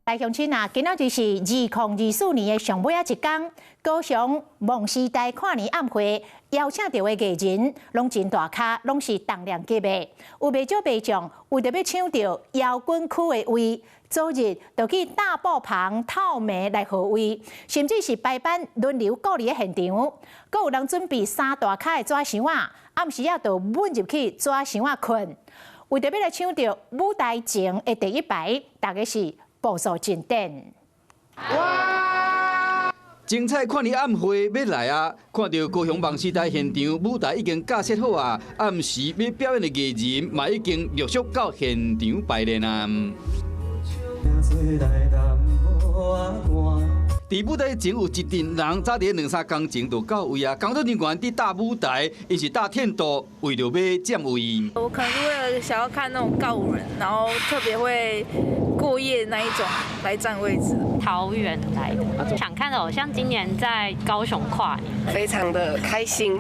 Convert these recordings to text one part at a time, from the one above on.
來鄉親啊，今仔日是2024年的上尾仔一工，高雄夢時代跨年暗會邀請著的藝人攏真大咖，攏是重量級的。有袂少民眾為著欲搶著搖滾區的位，昨日就去大布棚透暝來號位，甚至是排班輪流顧佇咧現場。閣有人準備三大跤的紙箱仔，暗時仔就糞入去紙箱仔睏。為著欲來搶著舞台前的第一排，大家是步數真趕。精彩跨年暗會欲來啊！看著高雄夢時代現場舞台已經架設好啊，暗時欲表演的藝人嘛已經陸續到現場排練啊。佇舞台前有一陣人，早佇兩三工前就到位啊。工作人員佇搭舞台，𪜶是搭天道，為著欲佔位。我可能是為了想要看那種告五人，然後特別會過夜那一種來佔位置。桃園來的，想看的偶像今年在高雄跨年，非常的開心，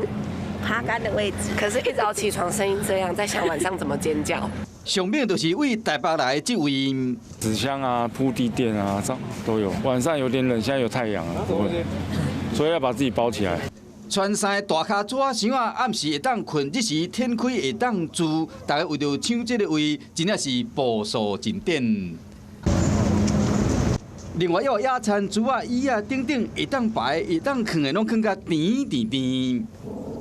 爬桿的位置。可是，一早起床聲音這樣，在想晚上怎麼尖叫。上面就是為台北來的這位。紙箱啊、鋪地墊啊，這都有。晚上有點冷，現在有太陽了，不會，所以要把自己包起來。穿三个大跤紙箱仔，暗時會當睏，日時天開會當住，大家為著搶這个位，真正是步數真趕。另外，有野餐桌仔、椅仔等等，會當擺、會當囥的，攏囥甲甜甜甜。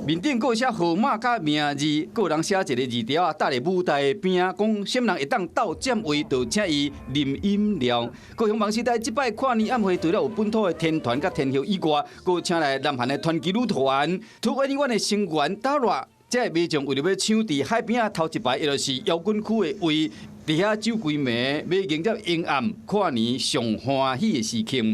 面頂閣寫號碼佮名字，閣有人寫一个字條仔，搭佇舞台邊仔，講啥物人會當鬥佔位，就請伊啉飲料。高雄夢時代這擺跨年暗會，除了有本土的天團佮天后以外，閣請來南韓的傳奇女團，2NE1的成員 Dara，這个民眾為著欲搶佇海邊仔頭一排，也就是搖滾區的位，佇遐守規暝，欲迎接幽暗跨年上歡喜的時刻。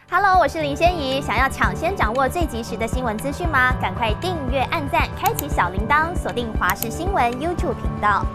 Hello，我是林仙怡。想要搶先掌握最及時的新聞資訊嗎？趕快訂閱、按讚、開啟小鈴鐺，鎖定華視新聞 YouTube 頻道。